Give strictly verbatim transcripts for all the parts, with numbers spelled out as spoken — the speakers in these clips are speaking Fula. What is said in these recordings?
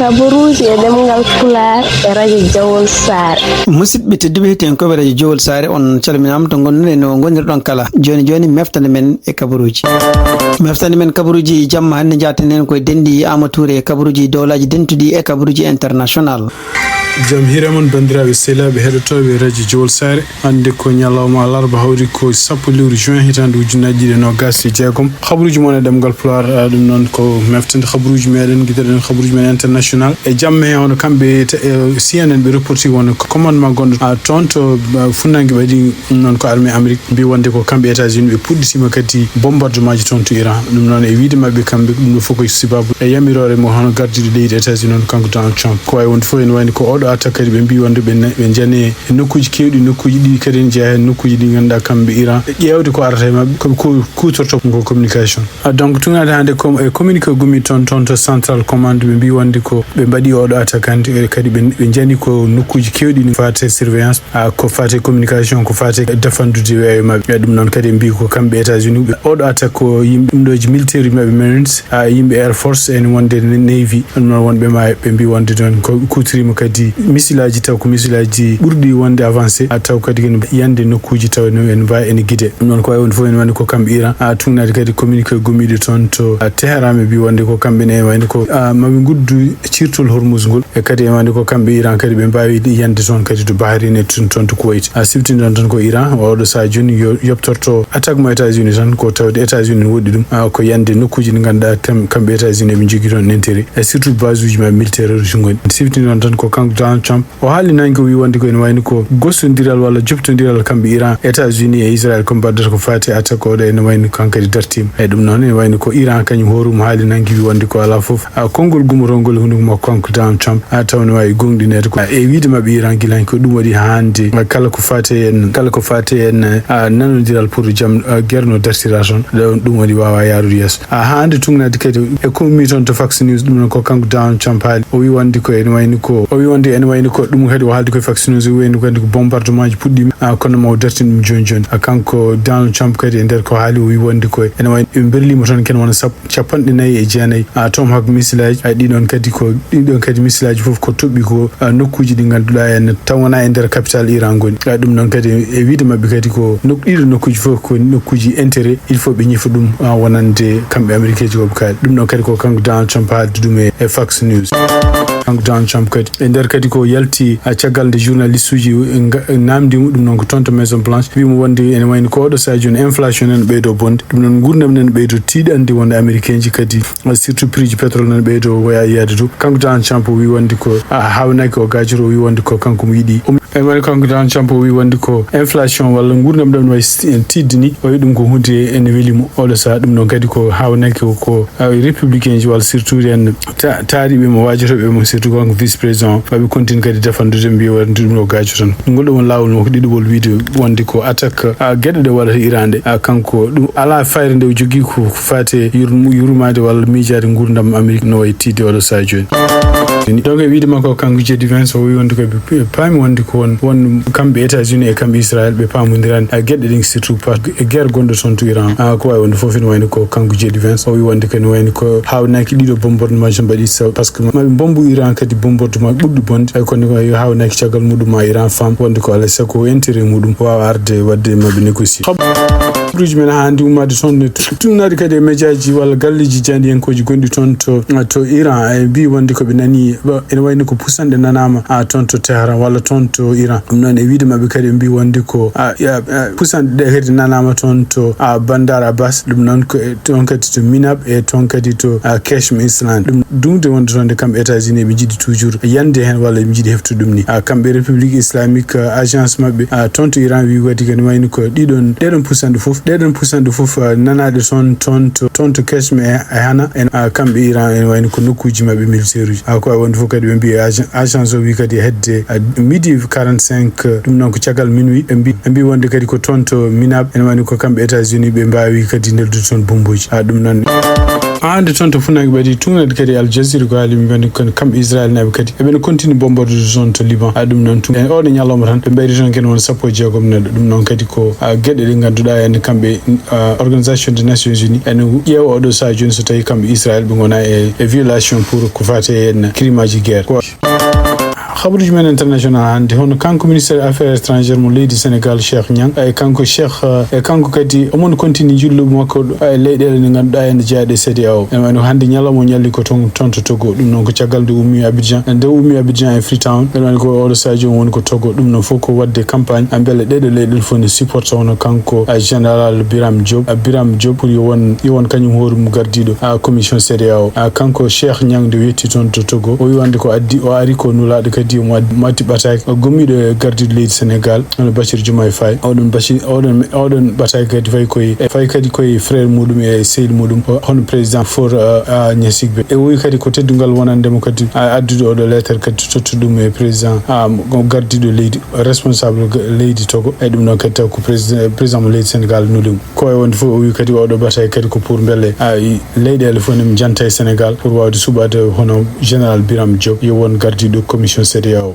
Kabaruuji e ɗemngal Pulaar e Radio Jowol Saare. Musidɓe tedduɓe, hettiyankooɓe Radio Jowol Saare, on calminaama to ngonɗon e no ngonirɗon kala. Jooni jooni, meftande men e kabaruuji. Meftande men kabaruuji jamma hannde, njaaten heen koye denɗi Aama Tuure e kabaruuji dowlaaji dentuɗi e kabaruuji international. Jam hiire mon, banndiraaɓe sehilaaɓe heɗotooɓe Radio Jowol Saare. Hannde ko ñalawma alarba, hawri ko sappo lewru juin, hitaande ujunnaji ɗiɗi e noogas e jeegom. Habaruuji mon e ɗemngal Pulaar, ah, ɗum noon ko meftande habaruuji meɗen, giɗoɗen habaruuji men international. E jamma he, hono kamɓe te-, eh, C N N ɓe reporti won ko commandement gonɗo, ah, toon to, ah, funnangue ɓaɗi, ɗum noon ko armée Amérique, mbi wonde ko kamɓe États-Unis ɓe puɗɗitima kadi bombardement ji toon to Iran. Ɗum noon e wiide maɓɓe kamɓe, ɗum ɗo fof ko sababu e yamiroore mo hono gardiiɗo leydi États-Unis, noon kanko Donald Trump. Ko wawi wonde fof ene wayni ko oɗo attaque kadi ɓe mbi wonde ɓe ne-, ɓe jane e nokkuuji keewɗi, nokkuuji ɗi kadi ene jeyaa heen nokkuuji ɗi ngannduɗaa kamɓe Iran, ƴeewde ko arata e maɓɓe, ko ɓe ku-, kuutorto ko communication. Ah, donc, tugnaade hannde ko e communiqué gumi toon, toon to Central Command, ɓe mbi wonde ko ɓe mbaɗi oɗo attaque hannde, e kadi ɓe, ɓe jani ko nokkuuji keewɗi no faate surveillance, ah, ko faate communication, ko faate dafandude weeyo maɓɓe. E ɗum noon kadi ɓe mbi ko kamɓe États-Unis, ɓe oɗo attaque ko yimɓe ɗum ɗo ji militaire maɓɓe Marines, ah, yimɓe Air Force, en wonde Navy, ɗum noon wonɓe ma ɓe mbi wonde ɗon ko kuutorima kadi missile aji, taw ko missile aji ɓurɗi wonde avancé, ah, taw kadi kene yande nokkuuji taw ene, ene mbawi ene guide. Ɗum noon ko wawi wonde fof ene wonde ko kamɓe Iran, ah, tugnaade kadi communiqué gommiiɗo toon to, ah, Téhéran, ɓe mbi wonde ko kamɓe ne wayno ko, ah, maɓe nguddu cirtol Hormuz ngol. E kadi e wonde ko kamɓe Iran kadi ɓe mbawi yande toon kadi to Bahrain e toon, toon to Kuwait. Ah, siftinɗon tan ko Iran, oɗo saha jooni yo-, yoptorto attaque mo États-Unis tan, ko tawde États-Unis ne woɗɗi ɗum, ah, ko yande nokkuuji ɗi ngannduɗaa kam-, kamɓe États-Unis eɓe jogii toon intérêt, e surtout base uji maɓɓe militaire uji ngoni. Siftinɗon tan ko kanko Donald Trump, o haali nangue o wi wonde ko ene wayno ko gostondiral walla joptondiral kamɓe Iran, États-Unis e Israël ko mbaddata ko faati attaque oɗo ene wayno kankadi dartima. E ɗum noon ene wayno ko Iran kañum hoore mum haali nangue wi wonde ko alaa fof, ah, konngol gumotongol e hunuko makko kanko Donald Trump, ah, taw ne wawi gonɗinede ko, ah, e wiide maɓɓe Iran gila ko ɗum waɗi hannde, ah, kala ko faati en, kala ko faati en, ah, nanodiral pour jam, ah, guerre no dartira toon. Ɗum, ɗum waɗi wawa yaarude yeeso. Ah, haa hannde tugnaade kadi e ko ummi toon to Fox News, ɗum noon ko kanko Donald Trump haali. O wi wonde ko ene wayni ko, o wi wonde ene wayni ko ɗum kadi o haaldi ko e Fox News, o wi wonde ko bombardement ji puɗɗiima, ah, kono ma o dartin ɗum jooni jooni. Ah, kanko Donald Trump kadi e nder ko haali o wi wonde ko ene wayni ɓe berlima toon ken wona sappo, capanɗe nayi e jeenayi, ah, tomahawk missile aji, ah, ɗiɗon kadi ko, ɗiɗon kadi missile aji fof ko toɓɓi ko, ah, nokkuuji ɗi ngannduɗaa en taw wona e nder capital Iran ngoni. Ah, ɗum noon kadi e wiide maɓɓe kadi ko nok-, ɗiɗo nokkuuji fof ko nokkuuji intérêt. Il faut ɓe ñifa ɗum, ah, wonande kamɓe Amérique ji ko ɓe kaali. Ɗum ɗon kadi ko kanko Donald Trump haaldi ɗum e, e Fox News. Kanko Donald Trump kadi e nder kadi ko yalti, ah, caggal nde journaliste uji nga-, namdi mo, ɗum noon ko toon to Maison Blanche, wi mo wonde ene wayno ko oɗo saha jooni inflation ene ɓeydo bonde. Ɗum noon nguurndam ene ɓeydo tiiɗande wonde Américain ji kadi, ah, surtout prix ji pétrole ene ɓeydo waya yaade dow. Kanko Donald Trump o wi wonde ko, ah, haawnaki o gaajoto, o wi wonde ko kanko mo yiɗi. Ene waɗi kanko Donald Trump o wi wonde ko inflation walla nguurndam ɗam no wayi s-, en tiiɗde ni, o wi ɗum ko huunde ene weli mo. Oɗo saha ɗum ɗon kadi ko haawnaki ko, ko, ah, républicain ji walla surtout en ta-, taariɓe mo, waajotooɓe mo, surtout kanko vice président, maɓe continue kadi dafandude mbiya wonde ɗum ɗo gaajo tan. Ngol ɗo won laawol mo ko ɗiɗo wol wiide wonde ko attaque, ah, geɗe ɗe waɗata Iran ɗe, ah, kanko ɗum alaa fayre nde o jogii ko, ko faate yur-, yurmaade walla miijaade nguurndam Amérique no wayi tiiɗde oɗo saha jooni. Donc, e wiide makko, kanko J D Vance, o wi wonde ko ɓe paami wonde ko won, won kamɓe États-Unis e kamɓe Israël, ɓe paamondirani, a, geɗe ɗen, surtout par e guerre gonɗo toon to Iran. A, ko wawi wonde fof ene wayno ko kanko J D Vance, o wi wonde ko ene wayno ko haawnaki ɗiɗo bombardement ji mbaɗi saw, parce que maɓe bombu Iran kadi bombardement ɓurɗo bonde, ay kono ko haawnaki caggal muɗum ma Iran faam wonde ko alay sago intérêt muɗum wawa arde wadde maɓe négocier. Habaruji men hannde ummade toon ne tunnade kadi e médiaji walla galleji jahandiyankoji gonɗi toon to, to Iran, e mbi wonde ko ɓe nani, ɓa, ene wayno ko pusanɗe nanama, a, toon to Tehran walla toon to Iran. Ɗum noon e wiide maɓɓe kadi ɓe mbi wonde ko, a, a, a, pusanɗe ɗe kadi nanama toon to, a, Bandar Abbas. Ɗum noon ko e toon kadi to Minab e toon kadi to, a, Qeshm Island. Ɗum duŋde wonde toon de kamɓe États-Unis ɓe jiɗi toujours yande hen walla ɓe jiɗi heftude ɗum ni. A, kamɓe République Islamique, a, agence maɓɓe, a, toon to Iran wi waɗi kadi wayno ko ɗiɗon, ɗeɗon pusanɗe fof, ɗeɗon pusanɗe fof, a, nanaɗe toon, toon to, toon to Qeshm e, e Hana en, a, kamɓe Iran en wayno ko nokkuji maɓɓe militaire uji. A, ko wawi wonde fof kadi ɓe mbi agen-, agence o wi kadi hedde, a, midi quarante-cinq, ɗum noon ko caggal minuit, ɓe mbi, ɓe mbi wonde kadi ko toon to Minab en wayno ko kamɓe États-Unis ɓe mbawi kadi neldude toon bombuji. A, ɗum noon Hannde toon to Funaange ɓadii tuunaade kadi Al Jazeera ko haali ɓe mbiya kon kamɓe Israel naaɓe kadi eɓe no continue bombardde toon to Liban. A ɗum noon tun e oɗo ñalawma tan ɓe mbayri toon kene won sappo e jeegom neɗɗo. Ɗum noon kadi ko, ah, geɗe ɗe ngannduɗaa en kamɓe, ah, Organisation des Nations Unies ene ƴeewa oɗo sahaa jooni so tawi kamɓe Israel ɓe ngona e, e violation pour ko faati e en crime aji guerre. Ko habaruuji men international hannde, hono kanko ministre affaires étrangères mo leydi Sénégal, Cheikh Niang, e kanko Cheikh, e kanko kadi omon continue njilluɓe makko ɗo, e leyɗeele ɗe ngannduɗaa ene jeyaa e C D A O. Ene wayno hannde ñalawma o ñalli ko toon, toon to Togo. Ɗum noon ko caggal nde ummi Abidjan, nde ummi Abidjan e Freetown. Ene wayno ko oɗo sahaa jooni woni ko Togo. Ɗum noon fof ko waɗde campagne, a mbele ɗeɗo leyɗe fof ne supporta hono kanko, a, général Birame Diop. A, Birame Diop pour yo won, yo won kañum hoore mum gardiiɗo, a, commission C D A O. A, kanko Cheikh Niang nde yetti toon to Togo, o wi wonde ko addi, o ari ko nulaaɗo kadi omo addi, mo addi ɓataake, o gommiiɗo e gardiiɗo leydi Sénégal, hono Bassirou Diomaye Faye. Oɗon Basi-, oɗon, oɗon ɓataake kadi fayi koye, e fayi kadi koye frère muɗum e sehil muɗum, o-, hono président Faure, a, a, Gnassingbé. E o wi kadi ko teddungal wonande mo kadi, a, addude oɗo lettre kadi tottude ɗum e président, a, mo gardiiɗo leydi, responsable g-, leydi Togo. E ɗum noon kadi taw ko président, président mo leydi Sénégal nuli mo. Ko e wonde fof o wi kadi oɗo ɓataake kadi ko pour mbele, a, i-, leyɗeele fof ne janta e Sénégal pour wawde suɓade hono général Birame Diop yo won gardiiɗo commission C D A O.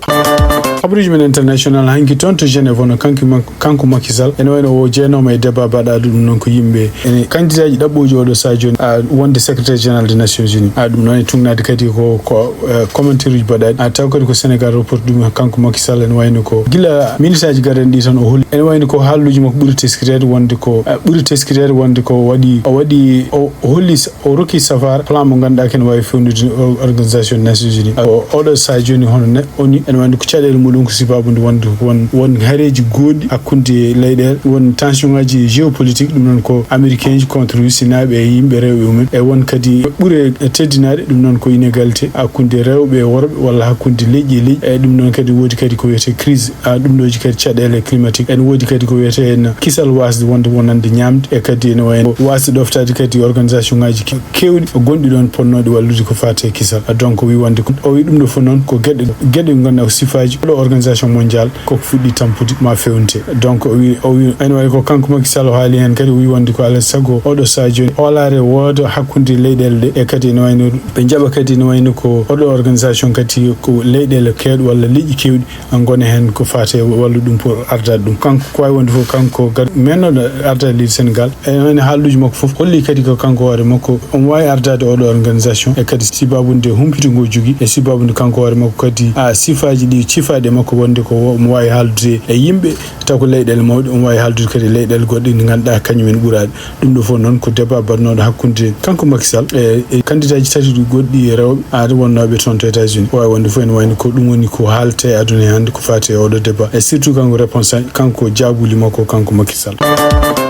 Habaruuji men international hanki toon to Genève, hono kanki mak-, kanko Macky Sall ene wayno o jeenoma e débat baɗaɗo ɗum noon ko yimɓe ene candidat ji ɗaɓɓooji oɗo sahaa jooni, a, wonde secrétaire général des Nations Unies. A, ɗum noon e tugnaade kadi ko, ko, eh, commentaire uji baɗaɗi. A, taw kadi ko Sénégal Report ɗum kanko Macky Sall ene wayno ko gila minute aji garani ɗi tan o holi. Ene wayno ko haalluuji makko ɓuri teskireede wonde ko, eh, ɓuri teskireede wonde ko waɗi, o waɗi, o, o holli s-, o rokki safaara plan mo ngannduɗaa kene wawi fewnude o-, Organisation des Nations Unies. O-, oɗo sahaa jooni hono ne, oni ene wayno ko caɗeele muɗum ko sababude wonde won, won hareeji goɗɗi hakkunde leyɗeele, won tension ngaji géopolitique, ɗum noon ko américain ji contre russie naaɓe e yimɓe rewɓe mumen, e won kadi ɓure teddinaɗe, ɗum noon ko inégalité hakkunde rewɓe e worɓe walla hakkunde leƴƴi e leƴƴi. E ɗum noon kadi woodi kadi ko wiyetee crise, a, ɗum ɗooji kadi caɗeele climatique. Ene woodi kadi ko wiyetee en kisal wasde wonde wonande ñaamde, e kadi ene wayno wasde ɗoftaade kadi organisation ngaji ke-, keewɗi gonɗi ɗoon potnooɗi wallude ko faati e kisal. Donc, o wi wonde ko, o wi ɗum ɗo fof noon ko geɗe, geɗe ɗe ngannduɗaa ko sifaaji oɗo organisation mondial koko fuɗɗi tampude ma fewnte. Donc, o wi, o wi, ene wayi ko kanko Macky Sall o haali heen kadi, o wi wonde ko alaa sago oɗo sahaa jooni hoolaare wooda hakkunde leyɗeele ɗe, e kadi ene wayno ɓe njaɓa kadi ene wayno ko oɗo organisation kadi ko leyɗeele keewɗe walla leƴƴi keewɗi ngona heen ko faati e wallude ɗum pour ardaade ɗum. Kanko ko wawi wonde fof, kanko gar-, mennoɗo ardaade leydi Sénégal, e ene haalluuji makko fof holli kadi ko kanko hoore makko omo wawi ardaade oɗo organisation, e kadi sababude humpito ngo jogii, e sababude kanko hoore makko kadi, a, sifaaji ɗi cifaaɗi e makko wonde ko omo wawi haaldude e yimɓe taw ko leyɗeele mawɗe, omo wawi haaldude kadi e leyɗeele goɗɗe ɗe ngannduɗaa kañumen ɓuraaɗe. Ɗum ɗo fof noon ko débat baɗnooɗo hakkunde kanko Macky Sall e, e candidat ji tati ɗi goɗɗi e rewɓe aade wonnooɓe toon to États-Unis. Wawi wonde fof ene wayno ko ɗum woni ko haalete e aduna he hannde ko faati e oɗo débat, e surtout kanko réponse, kanko jaabuli makko kanko Macky Sall.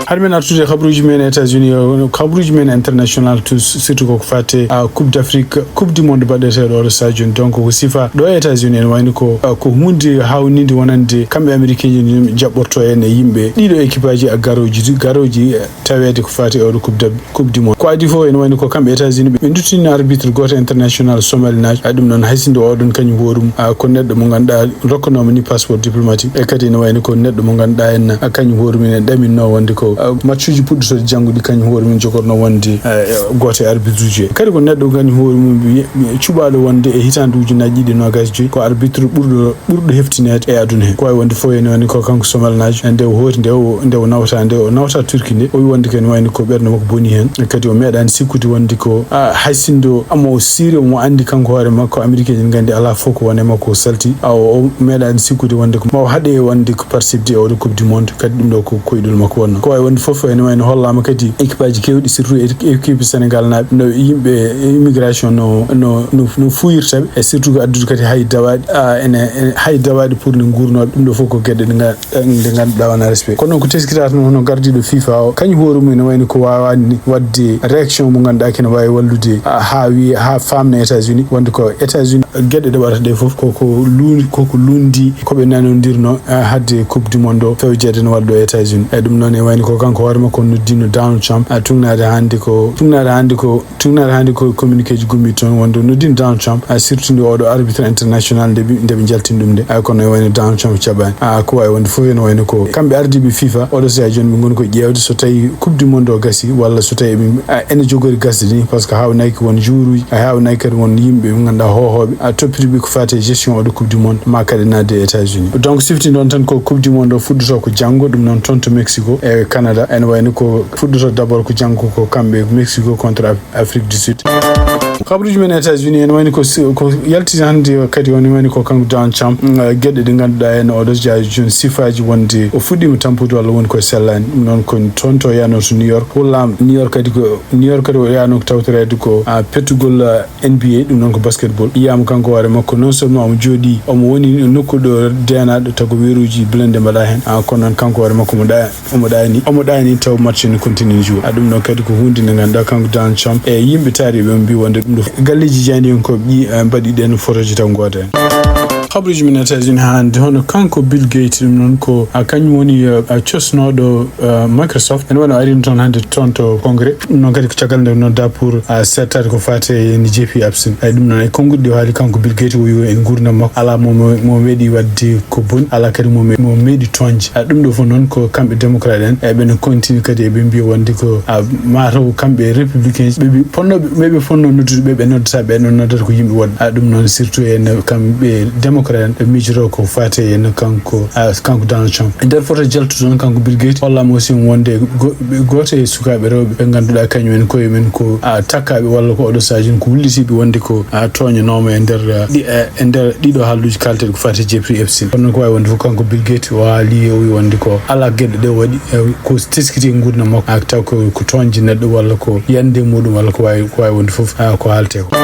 Haade men artude e habaruuji men États-Unis, o, habaruuji men international tout, surtout koko faati, a, Coupe d'Afrique, Coupe du Monde baɗeteeɗo oɗo sahaa jooni. Donc, ko sifa ɗo e États-Unis ene wayno ko, a, ko huunde hawnide wonande kamɓe américain ji jaɓɓorto en e yimɓe ɗiɗo équipage a garooji, garooji, e, taweede ko faati e oɗo Coupe d'Af-, Coupe du Monde. Ko adii fof ene wayno ko kamɓe États-Unis ɓe, ɓe nduttini arbitre gooto international somalinaajo. A, ɗum noon hay sinno oɗon kañum hoore mum, a, ko neɗɗo mo ngannduɗaa rokkanooma ni passeport diplomatique, e kadi ene wayno ko neɗɗo mo ngannduɗaa en, a, kañum hoore mum ene ɗaminno wonde ko, a, matchuji puɗɗotooɗi janngo ɗi kañum hoore mum jogorno wonde, a, e, gooto e arbitre uji. Kadi ko neɗɗo kañum hoore mum wi-, wi-, cuɓaaɗo wonde e hitaande ujunaaji ɗiɗi e noogaas e joy ko arbitre ɓurɗo, ɓurɗo heftineede e aduna he. Ko wawi wonde fof ene wayno ko kanko somalinaajo, e nde o hooti, nde o, nde o nawta, nde o nawta Turquie nde, o wi wonde ko ene wayno ko ɓernde makko boni heen. E kadi o meeɗaani sikkude wonde ko, a, hay sinno omo siiri, omo anndi kanko hoore makko, américain en nganndi alaa fof ko woni e makko o salti. A, o, o meeɗaani sikkude wonde ko ma o haɗe wonde ko participe e oɗo Coupe du Monde, kadi ɗum ɗo ko koyɗol makko wonno. Ko wawi wonde fof ene wayno hollaama kadi équipage keewɗi, surtout é-, équipe Sénégal naaɓe, no yimɓe immigration no, no, no, no fuuyirta ɓe, e surtout ko addude kadi hay dawaaɗi, a, ene, ene, hay dawaaɗi pour nde nguurnooɓe. Ɗum ɗo fof ko geɗe ɗe nga-, ɗe ngannduɗaa wona respect. Kono noon ko teskiraade noon hono gardiiɗo fifa o, kañum hoore mum ene wayno ko wawaani waɗde réaction mo ngannduɗaa kene wawi wallude, a, haa wi-, haa faamna États-Unis wonde ko États-Unis geɗe ɗe waɗata ɗe fof koko lundi, koko lundi ko ɓe nanondirno, a, hadde Coupe du Monde o fewjeede no waɗa ɗo États-Unis. E ɗum noon e wayno ko Kanko hoore makko noddino Donald Trump a tugnaade hannde ko tugnaade hannde ko tugnaade hannde ko communiqué ji gummi toon wonde noddino Donald Trump a surtout nde oɗo arbitre international nde ɓe nde ɓe njaltini ɗum nde. Ay kono e wayno Donald Trump caɓaani a ko wawi wonde fof ene wayno ko kamɓe ardiiɓe fifa oɗo saaha jooni ɓe ngoni ko ƴeewde so tawi coupe du monde o gasi walla so tawi eɓe a ene jogori gasde ni par ce que haawnaki won jouruji a haawnaki kadi won yimɓe ɓe ngannduɗaa hohooɓe a toppitiɓe ko fati e gestion oɗo coupe du monde ma kadi naatde e États-Unis. Donc sifti noon tan ko coupe du monde o fuɗɗoto ko janngo ɗum noon toon to Mexico e Canada ene wayno ko fuɗɗoto d'abord ko janngo ko kamɓe Mexico contre Afrique du Sud. Kabaruji men États-Unis ene wayni ko ko yalti hannde kadi woni wayni ko kanko Donald Trump geɗe ɗe ngannduɗaa en oɗo jaaji jooni sifaaji wonde o fuɗɗiima tampude walla woni koye sellaani ɗum noon ko toon to yaano to New York ko laamu New York kadi ko New York kadi o yaano ko tawtoreede ko pettugol N B A ɗum noon ko basketball yiyaama kanko hoore makko non seulement omo jooɗii omo woni nokku ɗo deenaaɗo tago weeruuji blende mbaɗa heen kono noon kanko hoore makko mo ɗa omo ɗaani omo ɗaani taw match ne continue jour a ɗum ɗon kadi ko hunde nde ngannduɗaa kanko Donald Trump e yimɓe taariɓe on mbi wonde ɗum ɗo galleeji jeyaniyankooɓe ɗi mbaɗi ɗen fotoji taw gooto en. Habaruji men États-Unis haa hannde hono kanko Bill Gates ɗum noon ko kañum woni cosnooɗo Microsoft ene wano arino toon hannde toon to congrès ɗum noon kadi ko caggal nde no dapour settaade ko faate e ni jeefi absin ay ɗum noon e konnguɗi ɗi o haali kanko Bill Gates o wi en nguurndam makko alaa mo mo meeɗi waɗde ko boni alaa kadi mo meeɗi tooñde a ɗum ɗo fof noon ko kamɓe démocrate en eɓe no continue kadi eɓe mbiya wonde ko a mataw kamɓe républicain ɓe mbi ponnoɓe ɓeɓe fonno noddude ɓe ɓe noddata ɓe noon noddata ko yimɓe woɗɓe a ɗum noon surtout en kamɓe démocrate en ɓe miijoto ko fate en kanko kanko Donald Trump e nder foto jaltude noon kanko Bill Gates hollama aussi wonde gooto e sukaaɓe rewɓe ɓe ngannduɗaa kañum en koye men ko takkaɓe walla ko oɗo saji ko wullitiɓe wonde ko tooñanooma e nder e nder ɗiɗo haalduuji kaalteɗi ko fati jeepi F C kono noon ko wawi wonde fof kanko Bill Gates o haali o wi wonde ko ala geɗe ɗe waɗi ko teskiti e nguurdam makko taw ko ko tooñde neɗɗo walla ko yande muɗum walla ko wawi ko wawi wonde fof ko haalte ko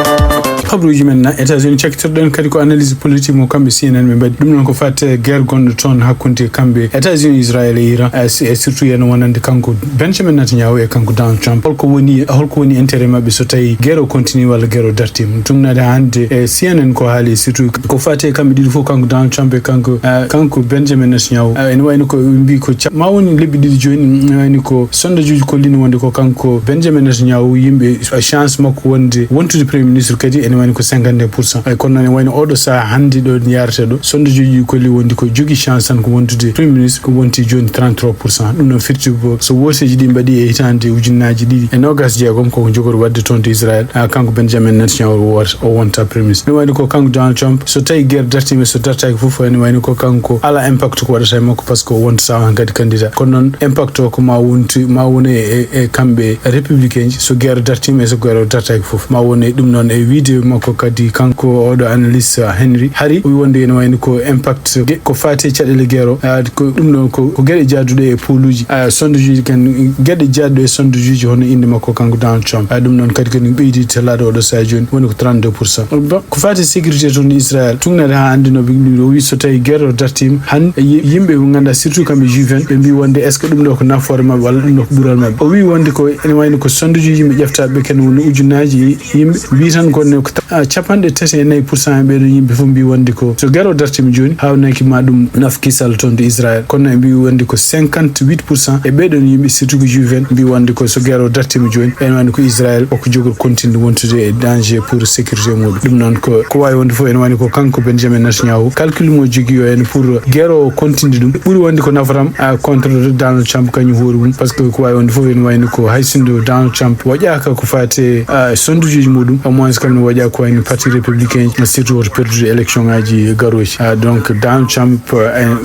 habaruji men na États-Unis cakkitorɗen kadi ko analyse politique mo kamɓe C N N ɓe mbaɗi ɗum noon ko fatte guerre gonɗo toon hakkunde kamɓe États-Unis Israël e Iran e surtout yen wonande kanko Benjamin Netanyahu e kanko Donald Trump holko woni holko woni intérêt maɓɓe so tawi guerre o continue walla guerre o dartima tugnaade hannde e C N N ko haali surtout ko faate kamɓe ɗiɗo fof kanko Donald Trump e kanko kanko Benjamin Netanyahu ene wayno ko mbi ko ma woni lebbi ɗiɗi jooni ene wayno ko sondajuji kollini wonde ko kanko Benjamin Netanyahu yimɓe chance makko wonde wontude premier ministre kadi ene wayno ko cinquante pour cent ay kono noon ene wayno oɗo saha hannde ɗo yarate ɗo sondajuji kolli wonde ko jogi chance tan ko wontude premier ministre ko wonti jooni trente-trois pour cent ɗum noon firti ko so wooteji ɗi mbaɗi e hitande ujunnaaji ɗiɗi e nogas jeegom koko jogori waɗde toon to Israël a kanko Benjamin Netanyahu o wonta premier ministre ene wayno ko kanko Donald Trump so tawi guerre dartima so dartaki fof ene wayno ko kanko ala impact ko waɗata e makko par ce que o wontata on kadi candidat kono noon impact o ko ma wonti ma wone e kamɓe républicain ji so guerre dartima e so guerre o dartaki fof ma wone ɗum noon e wiide makko kadi kanko oɗo analyste Henry Hari o wi wonde ene wayno ko impact ko faati e caɗeele guerre o ko ɗum ɗon ko geɗe jaaduɗe e pooluji sondajuji kan geɗe jaaduɗe e sondajuji hono inde makko kanko Donald Trump ɗum noon kadi kadi ɓeydi tellade oɗo saha joni woni ko trente-deux pour cent ko faati sécurité toon Israël tugnade ha andinoɓe ɗum o wi so tawi guerre o dartima han yimɓe ɓe ganduɗa surtout kamɓe juif en ɓe mbi wonde est ce que ɗum ɗo ko nafoore mabɓe walla ɗum ɗo ko ɓural mabɓe o wi wonde ko ene wayno ko sondajuji yimɓe ƴeftaɓe ɓe kadi woni ujunnaji yimɓe mbi tan ko ne ko capanɗe tati e nayi pour cent e ɓeɗo yimɓe fof mbi wonde ko so guerre o dartima joni hawnaki ma ɗum naf kisal toon to Israël kono e mbi wonde ko cinquante-huit pour cent e ɓeɗon yimɓe surtout ko juif en mbi wonde ko so guerre o dartima joni ene wayno ko Israël oko jogori continue wontude e danger pour sécurité muɗum ɗum noon ko ko wawi wonde fof ene wayno ko kanko Benjamin Netanyahu calcul mo jogui o ene pour guerre o continue ɗum ɓuuri wonde ko nafatam contre Donald Trump kañum hoore mum par ce que ko wawi wonde fof ene wayno ko hay sinno Donald Trump waɗaka ko fate sondajuji muɗum au moins kam ne waɗa ko wayno parti républicain surtout woto perdude élection ngaji garoji donc Donald Trump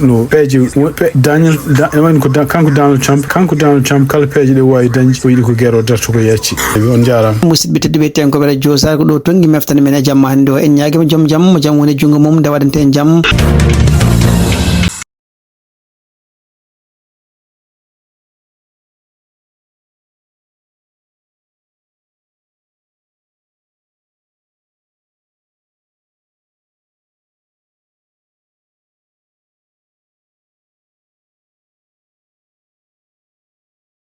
no peeje Daniel ene wayno ko kanko Donald Trump kanko Donald Trump kala peeje ɗe wawi dañde o yiɗi ko guerre o darta ko yacci on jarama musidɓe tedduɓe tenkoɓe radio sar ko ɗo tongi meftande men e jamma hannde o en ñaguima joom jamma mo jam woni e junngo mum nde waɗante en jamma